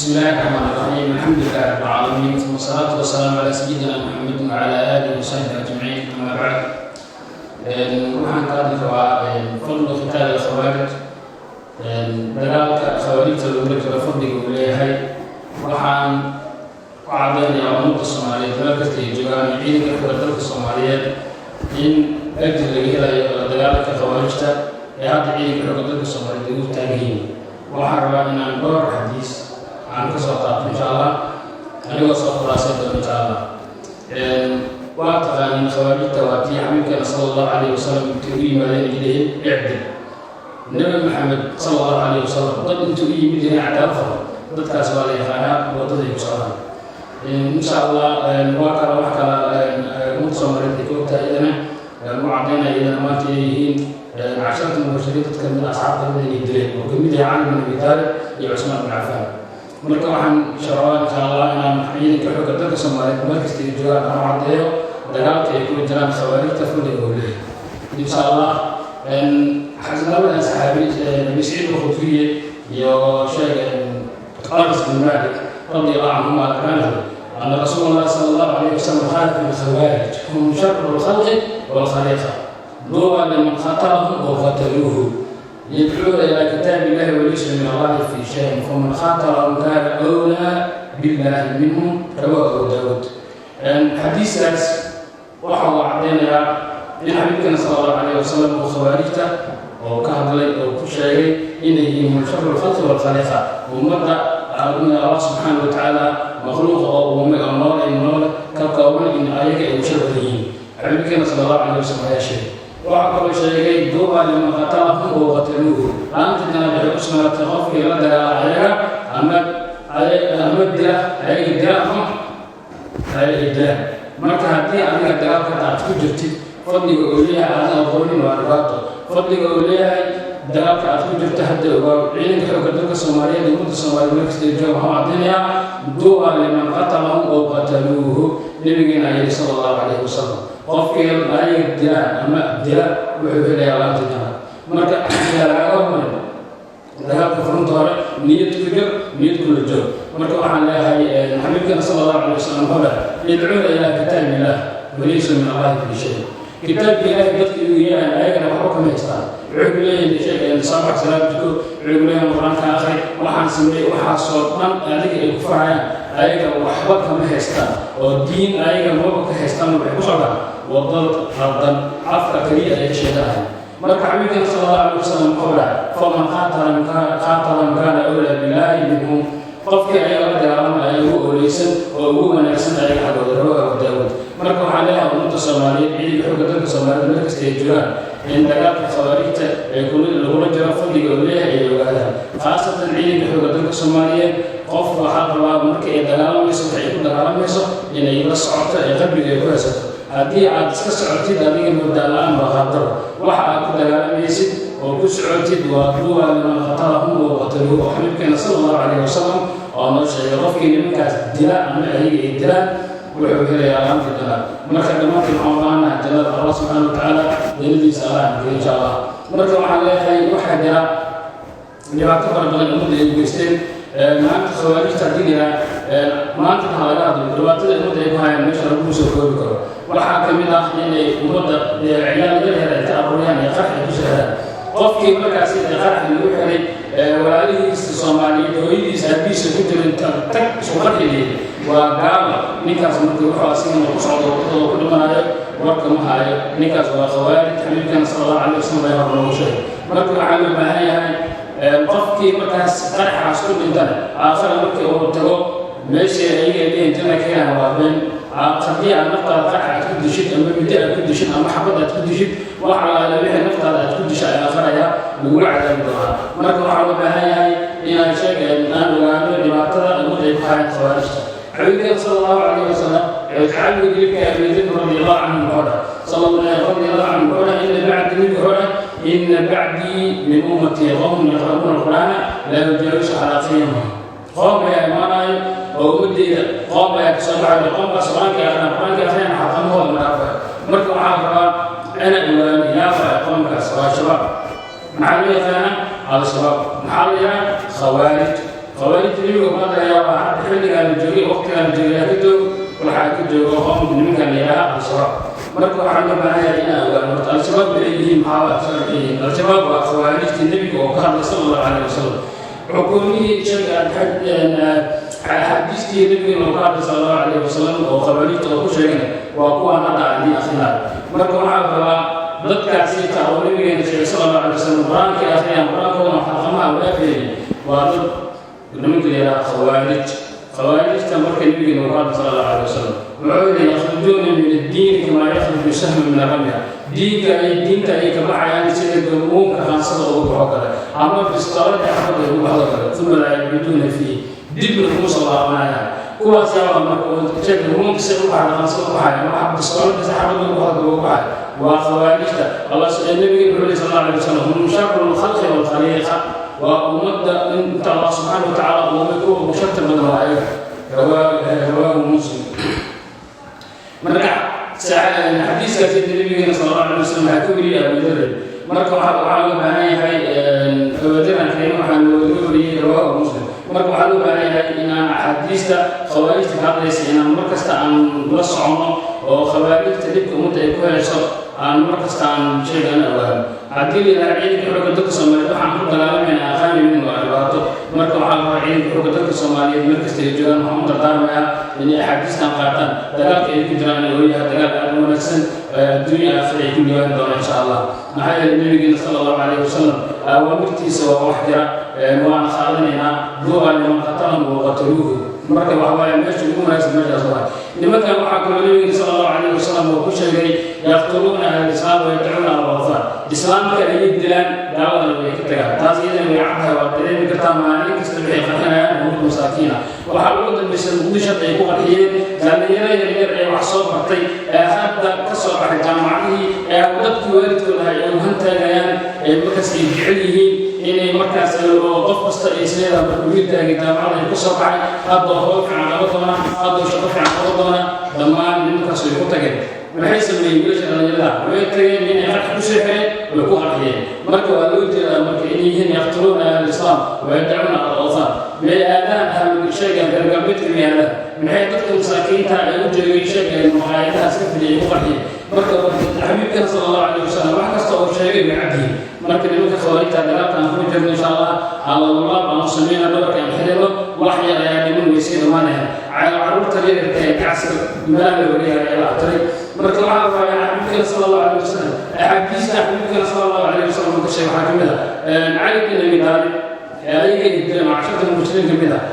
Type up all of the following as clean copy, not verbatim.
بسم الله الرحمن الرحيم، الحمد لله رب العالمين، ثم الصلاة والسلام على سيدنا محمد وعلى آله وصحبه أجمعين، أما بعد. Waxaan ka hadli rabaa فضل قتال الخوارج, dagaalka khawaarijta lagula jiro fadliga uu leeyahay. Waxaan ku cadaynayaa ummadda Soomaaliyeed meel kasta ay joogaan, ciidanka xoogga dalka Soomaaliyeed, in ajir laga helayo la dagaalanka khawaarijta ee hadda ciidanka xoogga dalka Soomaaliyeed ay u taagan yihiin. Waxaan rabaa inaan dhowr xadiis aan ka soo qaato, insha Allah, anigoo soo khulaasay doono, insha Allah. Waa taqaaniin khawaarijta, waa tii xabiibkeena sala Allahu calayhi wasalam intay u yimaadeen ay leeyihiin "اعدل". Nabi Maxamed sala Allahu calayhi wasalam dad intuu u yimid inay cadaalad falo, dadkaas waa la yaqaanaa waddaday ku socdaan, insha Allah. Waa kala wax kala ummadda Soomaaliyeed ay ka ogtahay, iyadana u caddaynaya iyadana maanta inay yihiin casharata mubashiriin dad kamid asxaabta kamid inay dileen, oo kamid yahay Cali bin Abi Taalib iyo Cusmaan bin Cafaan. Marka waxaan sharabaa, insha Allah, inaan ciidanka xoogga dalka Soomaaliyeed meel kasta ay joogaan aan u caddeeyo dagaalka ay kula jiraan khawaarijta fadliga uu leeyahay, insha Allah. Labadan saxaabi, Abi Saciid Alkhudriye iyo sheeg Anas bin Malik رضي الله عنهما، كان أن رسول الله صلى الله عليه وسلم قال في الخوارج: هم شر الخلق والخليقة، طوبى لمن قاتلهم وقتلوه، يدعون إلى كتاب الله وليس من الله في شيء، فمن قاتلهم كان أولى بالله منهم. رواه أبو داود. Xadiiskaas waxa uu caddaynayaa in xabiibkana sala Allahu calayhi wasalam uu khawaarijta oo ka hadlay oo ku sheegay inay yihiin من شر الخلق والخليقة, ummadda Allah subxaana wa tacaala makhluuqa oo uumay oo nool ay noole ka kooban in ayaga ay u shar badan yihiin. Xabiibkeena sala Allahu calayhi wasalam ayaa sheegay. Waxaa kaloo sheegay طوبى لمن قاتلهم وقتلوه, laanta janaad waxay ku sugnaatay qofkii la dagaala ayaga ama dila, ayaga dila ama ayaga dilaan. Marka haddii adiga dagaalka aad ku jirtid fadliga uu leeyahay aadan aqoonin, waa dhibaato. Fadliga uu leeyahay dagaalka aad ku jirto hadda ogaaw. Ciidanka xoogga dalka Soomaaliyeed, ummadda Soomaaliyeed meel kasta jooga, waxaan caddaynayaa طوبى لمن قاتلهم وقتلوه. Nabigeena ayaa sala Allahu calayhi wasalam, qofkii ayaga dilaan ama dila wuxuu helayaa laanta jannada. Marka yaa lagaga hormarin dagaalka furunta hore, niyad ku jir, niyad kula joog. Marka waxaan leeyahay, xabiibkeena sala Allahu calayhi wasalam wuxuu dhahay: يدعون إلى كتاب الله وليس من الله في شيء. Kitaabka Ilaahay dadka igu yeehaan, ayagana waxba kama haystaan. Wuxuu ku leeyahay sheeg saabax salaad tuko, wuxuu ku leeyahay Qur-aanka akhri, waxaan sameeyey. Waxaasoo dhan adiga ay ku farayaan, ayaga waxba kama haystaan oo diin ayaga maba ka haystaan. Waxay ku socdaan wadada qaldan, afka kaliya ay ka sheeganayaan. Marka xabiibkeena sala Allahu calayhi wasalam wuxuu dhahay: فمن قاتلهم كان أولى بالله منهم. Qofkii ayaga la dagaalamaya ugu oleysan oo ugu wanaagsan ayaga xaggooda. رواه أبو داود. Marka waxaan leeyahay ummadda Soomaaliyeed, ciidanka xoogga dalka Soomaaliyeed meel kasta ay joogaan, in dagaalka khawaarijta ee lagula jiro fadliga uu leeyahay ay ogaadaan, khaasatan ciidanka xoogga dalka Soomaaliyeed. Qof waxaa rabaa marka ay dagaalamayso, waxay ku dagaalamayso inay la socoto ee qalbiga ay ku haysato. Haddii aad iska socotid adiga mabda' la'aan, baa qaadaro. Waxa aad ku dagaalamaysid oo ku socotid waa طوبى لمن قاتلهم وقتلوه, oo xabiibkeena sala Allahu calayhi wasalam oo noo sheegay qofkii nimankaas dila ama ayaga ay dilaan wuxuu helayaa laantii jannada. Marka dhammaantiin waxaan u baahanahay jannada Allah subxaana wa tacaala, jannadiisa Allah geliyo, insha Allah. Marka waxaan leeyahay, waxaa jira dhibaato fara badan ummadda ay geysteen. Maanta khawaarijta haddii la maanta waxaa laga hadlo, dhibaatada ummadda ay ku hayaan meesha lagu soo koobi karo. Waxaa ka mid ah inay ummadda ciyaal yar yar ay ka aruuriyaan ee qarax ay ku soo qofkii markaasi qarax lagu xiray, walaalihiisa Soomaaliyeed, hooyadiisa, aabihiisa ku jirin, tag isku qarxi, waa gaalo ninkaas. Marka wuxuu asigana ku socdo wadadooda ku dhimanayo, warka ma hayo. Ninkaas waa khawaarij. Xabiibkana sala Allahu calayhi wasalam ayaa hor loogu sheegay. Marka waxaa loo baahan yahay qofkii markaas qaraxaas ku dhintana, aakhira markii uu tago meeshii ayaga ay leeyihin janna keenaan, waa been. Haddii aad naftaada qarax aad ku dishid ama middo aad ku dishid ama xabad aad ku dishid, wax allaale wixii naftaada aad ku disha ay aakhiraya lagugu cadaabi doonaa. Marka waxaa loo baahan yahay inaan sheegeen aan ogaano dhibaatada ummadda ay ku hayaan khawaarijta. Xabiibkeena sala Allahu calayhi wasalam, saxaabiga jilibka Abi Dharr رضي الله عنه wuxuu dhahay, sala رضي الله عنه wuxuu dhahay: إن بعدي, nabigu wuxuu dhahay: إن بعدي من أمتي قوم يقرؤون القرآن لا يجاوز حراقيهم. Qoom ayaa imaanayo oo ummadeyda, qoom ayaa kasoo baxayo, qoomkaas Qur-aanka akhriyaan, Qur-aanka akhriyaan, xaqamahooda ma dhaafayo. Marka waxaa rabaa inaan ogaano yaa waaya qoomkaas. Waa shabaab. Maxaa loo yaqaanaa? Al-Shabaab. Maxaa la yidhaha? Khawaarij. Khawaarijta nabiga ku hadlayaa. Xilligaa la joogay, waqtigaa la joogay ka joog, waxaa ka jooga qowmka nimankan la yidhaaha Al-Shabaab. Marka waxaa loo baahan yahay inaan ogaano horta Al-Shabaab bay yihiin. Maxaa Al-Shabaab yihiin? Al-Shabaab waa khawaarijtii Nebiga oo ka hadlay sala Allahu calayhi wasalam, xukuumihii sheega axaadiistii Nebigeena oo ka hadlay sala Allahu calayhi wasalam oo khawaarijta oo ku sheegana waa kuwaan hadda aan idiin akhrinayo. Marka waxaa rabaa dadkaasi ta oo Nabigeena sheegay sala Allahu calayhi wasalam, Qur-aankii akhriyaan, Qur-aankoodana xalqamaha walaafeeyay, waa dad nimanka la yidhaha khawaarij. Khawaarijta marka Nabigeena uu ka hadlay sala Allahu calayhi wasalam, wuxuu yidhi: "Yakhrujuuna min addiini kamaa yakhruju sahmu min arramya." Diinka ay diinta ayay ka baxayaan sida gamuunka qaansada ugu baxo kale ama bistoolada xabadda ugu baxdo kale. "Uma laa yacuuduuna fiihi," dibna kuma soo laabanayaan. Kuwaas yaaba marka sheeg gamuunka si u baxda qaansada u baxaya ama bistoolada si xabadda ugu baxdo ugu baxaya waa khawaarijta. Allah, Nabigeena wuxuu yidhi sal Allahu alayhi wasalam: "Hum sharu lkhalqi walkhaliiqa." Waa ummadda inta Allah subxaana wa tacaala uumay kuwa ugu sharta badan waa ayaga. Rawaahu Muslim. Marka xadiiskaasi Nabigeena sal Allahu alayhi wasalam waxaa ka wariyay Abudar. Marka waxaa loo baahan yahay Abudaran keeno, waxaa looga wariyey rawaahu Muslim. Marka waxaa loo baahan yahay inaan axaadiista khawaarijta ka hadlaysa inaan mar kasta aan la soconno, oo khawaarijta dhibka ummadda ay ku helayso aan mar kasta aan sheegaan ogaano. Haddii la yidhaha ciidanka xoogga dalka Soomaaliyeed waxaan ku dagaalamayna aqaani waa dhibaato. Marka waxaa la rabaa ciidanka xoogga dalka Soomaaliyeed meel kasta ay joogaan, waxaan u dardaarmayaa inay axaadiistan qaataan, dagaalka ay ku jiraan oo yahay dagaal aad u wanaagsan, adduunya aakhira ay ku liibaan doona insha Allah. Maxaa yeelay Nabigeena sala Allahu calayhi wasalam awaamirtiisa waa wax jira, waana qaadanaynaa. "Duuba liman qatalahum wa qataluuhu." Marka waxa waaye meesha ugu wanaagsan meeshaas waay. Nimankan waxaa kaloo Nabigeena sala Allahu calayhi wasalam uu ku sheegay: "Yaqtuluuna ahla islaam wa yadcuuna al-awthan." Islaamka ayay dilaan, gaaladana way ka tagaan. Taas iyadana way caddahay, waa dareemi kartaa. Maalin kasta waxay qarxinayaan ummad masaakiina. Waxaa ugu dambaysa Muqdisho ay ku qarxiyeen dhalinyaro yaryar ee wax soo bartay, ee hadda ka soo baxay jaamacadihii, ee dadkii waalidkooda ay u hantaagayaan, ee markaas ay jecel yihiin inay markaas oo qof kasta ay isleedahay marka wiilkaagi jaamacada ay ku soo baxay hadda howl fiican qaba doona, hadda shaqo fiican qaba doona. Dhammaan nimankaas way ku tageen. Maxay sameeyeen wiilasha dhalinyarada? Way tageen inay qarx ku soo xireen, way ku qarxiyeen. Marka waa loo jeedaa marka inay yihiin "yaqtuluuna ahla islaam wa yadacuuna al-awthan." May aadaan ahlu sheegan reer galbeedka? May aadaan? Maxay dadka masaakiinta ay u joogay sheegeen maqaayadahaas ka fidiyay ku qarxiyeen? Marka xabiibkana sala Allahu calayhi wasalam wax kasta oo sheegay way cadyihiin. Marka nimanka khawaarijta dagaalka aan kula jirno insha Allah allalaab aan u sameyna, dhabarka aan xidhino. Wax yar ayaa dhiman, weysay dhammaanayaan. Caruurta yaryarka ee gacsiga meelaha la wareegaya ayaa la atiray. Marka waxaa la rabaa xabiibkana sala Allahu calayhi wasalam, axaadiista xabiibkana sala Allahu calayhi wasalam uu ka sheegay waxaa ka mid ah Cali bin Abi Taalib ee ayaga ay dileen oo casharta mubashiriin ka mid ah,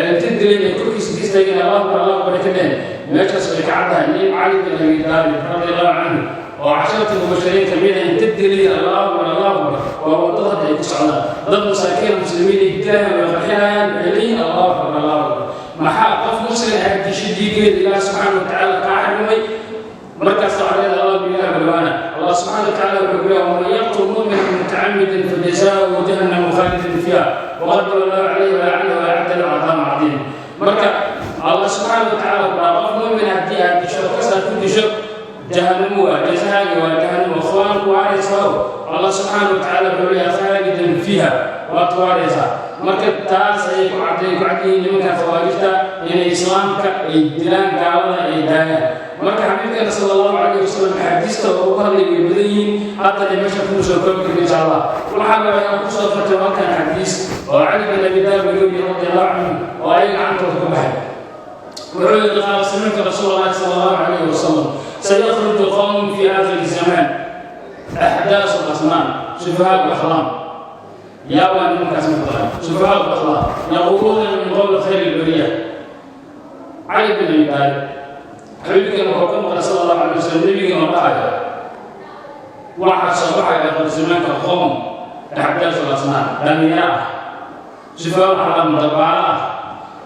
inta dileen ay korkiisa ka istaageen, "Allahu akbar, Allahu akbar" ka dheheen. Meeshaas way ka caddahay nin Cali bin Abi Taalib radi Allahu canhu oo casharata mubashiriin ka mid ah inta dilay, "Allahu akbar, Allahu akbar." Waa wadada hadda ay ku socdaan. Dad masaakiin muslimiin ay dilayaan, way qarxinayaan, waxay leeyihiin "Allahu akbar, Allahu akbar." Maxaa qof muslim ah dishay, dhiigeeda Ilaah subxaana watacaala kaa xarimay, markaas waxaa leedahay Allah bilaha balwaana. Allah subxaana watacaala wuxuu ku leeyahay: "Waman yaqtul mu'mina mutacamidan fajazaa'uhu jahannamu khaalidan fiiha waqadiba Allahu calayhi walacanahu waacadda lahu cadaaban cadiima." Marka Allah subxaana watacaala waa qof mu'min haddii aad disho, kasaad ku disho, jahannamo waa jazaaga, waa jahannamo khawaan ku waaraysaa. Allah subxaana watacaala wuxuu leeyahay "khaalidan fiiha", waad waaraysaa. Marka taas ayay ku cadday ku cadyihiin nimanka khawaarijta inay islaamka ay dilaan, gaalada ay daayaan. Marka xabiibkeena sala Allahu calayhi wasalam axaadiista oo uga hadlay way badan yihiin, haddana meesha kuma soo koobi karta insha Allah. Waxaa rabaa inaan kusoo fatay halkan xadiis oo Cali bin Abi Taalib laga wariyey radi Allahu canhu oo ayaga gacantooda ku baxay. Wuxuu yidhi: qaala samictu rasuula Allahi sala Allahu calayhi wasalam: "Sayakhruju qawmun fi aakhiri zamaan axdaasu asnaan sufahaa axlaam." Yaa waa nimankaas maqlaan? Sufahaa axlaam "yaquuluuna min qowli khayri albariya." Cali bin Abi Taalib xabiibkan wuxuu ka maqlay sala Allahu calayhi wasalam nebigan oo dhahaya: waxaa soo baxaya aakhir zamaanka qowm axdaasu asnaan, dhalinyaro ah, sufahaa axlaam, dabaalo ah,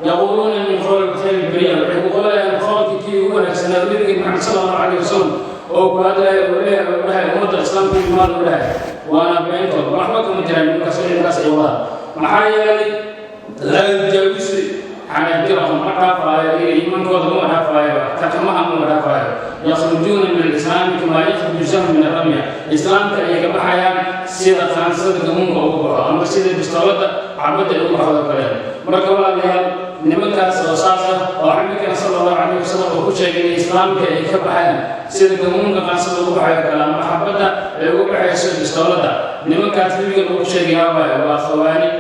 "yaquuluuna min qowli khayri albariya." Waxay ku qolayaan qowlkii kii ugu wanaagsanaa, nebiga Maxamed sala Allahu calayhi wasalam oo ku hadlaya oo leeyahay oo dhahay ummadda islaamka imaan u dhahay. Waana beentood, waxba kama jiraan nimankaas nimankaas ay wadaan. Maxaa yeelay "laa yujaawisu xanaajirahum", ma dhaafaayo iyaga iimaankooda, ma dhaafaayo katamaha, ma dhaafaayo. "Yakhrujuuna min alislaami kamaa yakhruju sahmu min aramya." Islaamka ayay ka baxayaan sida qaansada gamuunka ugu baxo ama sida bistoolada xabadda ay ugu baxdo kale. Marka walaalayaal Nimankaas oo saas ah oo Xabiibkeena sala Allahu calayhi wasalam uu ku sheegay in Islaamka ay ka baxeen sida gamuunka qaansada ugu baxayo kale ama xabadda ay ugu baxayso bistoolada. Nimankaas Nabiga lagu sheegayaa waayo waa khawaarij.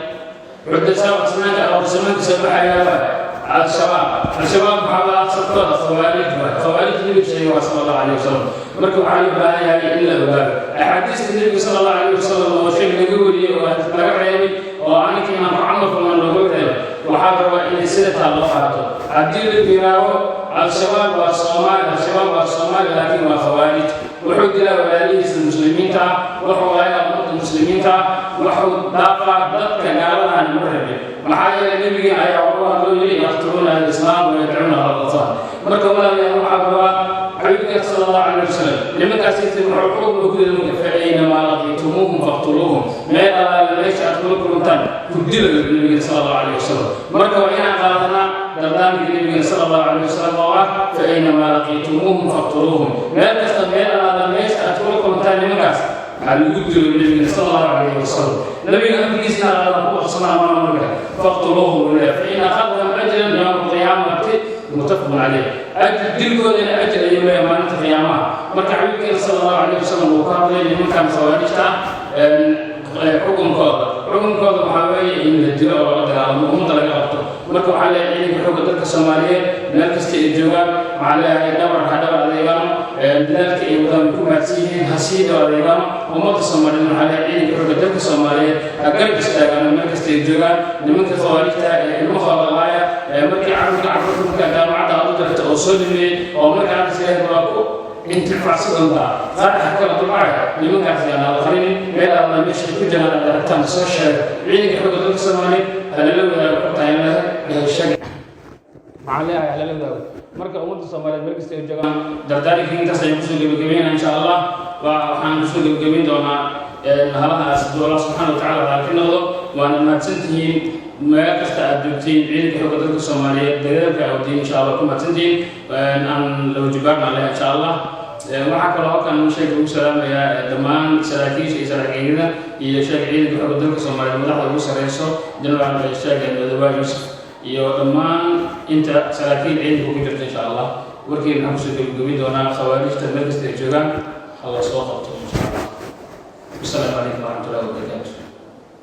Xudasaa waqsanaanka aqorsamaanka soo baxayaa waayo Al-Shabaab. Al-Shabaab waxaa waa asalkooda khawaarij waay. Khawaarij Nabiga sheegay waa sala Allahu calayhi wasalam. Marka waxaa loo baahan yahay in la ogaado axaadiista Nebiga sala Allahu calayhi wasalam oo shay laga wariyey oo laga reebay oo aniga inaan ku camal falno looga reebay. Waxaa la rabaa inay sida taa loo qaato. Haddii la yiraahdo Al-Shabaab waa Soomaali, Al-Shabaab waa Soomaali, laakiin waa khawaarij. Wuxuu dilaa walaalihiisa muslimiinta ah, wuxuu laayaa ummadda muslimiinta ah, wuxuu daafaa dadka gaaladaana ma rabin. Maxaa yeelay, Nebigii ayaa wuxuu hadloo yidhi: "Yaqtuluuna alislaam wayadcuuna al-awthan." Marka walaalayaal, waxaa rabaa Xabiibka sala Allahu calayhi wasalam nimankaas intii wuxuu xukmi ku yidhi marka: "فأينما لقيتموهم فاقتلوهم." Meel alaale meesha aad kula kulantaan ku dila, Nabiga sala Allahu calayhi wasalam. Marka waa inaan qaadanaa dardaarmkii Nabiga sala Allahu calayhi wasalam oo ah: "فأينما لقيتموهم فاقتلوهم." Meel kasta, meel alaale meesha aad kula kulantaan nimankaas waxaa lagu dilo Nabiga sala Allahu calayhi wasalam. Nabiga amrigiisna alaala ku aqsanaa maana. Marka فاقتلوهم فإن أخذهم أجرا يوم القيامة، متفق عليه. Ajir dilkoodana ajir ayuu leeyahay maalinta qiyaamaha. Marka Xabiibkeena sala Allahu calayhi wasalam uu ka hadlay nimankan khawaarijta ah, xukunkooda waxaa weeye in la dilo oo lala dagaalamo, ummadda laga qabto. Marka waxaa leeyahay ciidanka xoogga dalka Soomaaliyeed meel kasta ay joogaan, waxaa leeyahay dhabar ha dhabar adeegano. Dadaalka ay wadaan way ku mahadsan yihiin, ha sii dhow adeegano. Ummadda Soomaaliyeed waxaa leeyahay ciidanka xoogga dalka Soomaaliyeed ha garab istaagano meel kasta ay joogaan nimanka khawaarijta ee ilmahooda laaya. Markii carruurka carruurta markaa jaamacadda aad u dirta oo soo dhameeyey oo markaa aad isleeyahay waa ku intifacsan doontaa, qaraxa kala dulcaya nimankaas yaan la qarinin. Meel alla meesha ku jiraan aad aragtaan soo sheega. Ciidanka xoogga dalka Soomaaliyeed halala wadaago xogta in la sheega, maxaa leeyahay, halala wadaago. Marka ummadda Soomaaliyeed meel kasta ay joogaan, dardaaranka intaas ayaan kusoo gebagabeynaa insha Allah. Waxaan kusoo gebagabeyn doonaa halahaas hadduu Allah subxaana watacala raali ka noqdo. Waana mahadsantihiin meel kasta aad joogtiin. Ciidanka xoogga dalka Soomaaliyeed dadaalka aad wadiin insha Allah ku mahadsantihiin, aan laba jubaarna leh insha Allah. Waxaa kaloo halkan sheega ugu salaamayaa dhammaan saraakiisha iyo saraakiilada iyo sheega ciidanka xoogga dalka Soomaaliyeed, madaxda ugu sareyso Jenaraal sheega Madowaa Yuusuf iyo dhammaan inta saraakiil ciidanka ku jirta insha Allah. Warkeena waxaan kusoo gebagabeyn doonaa khawaarijta meel kasta ay joogaan hala soo qabto insha Allah. Wasalaamu calaykum waraxmatullahi wabarakatu.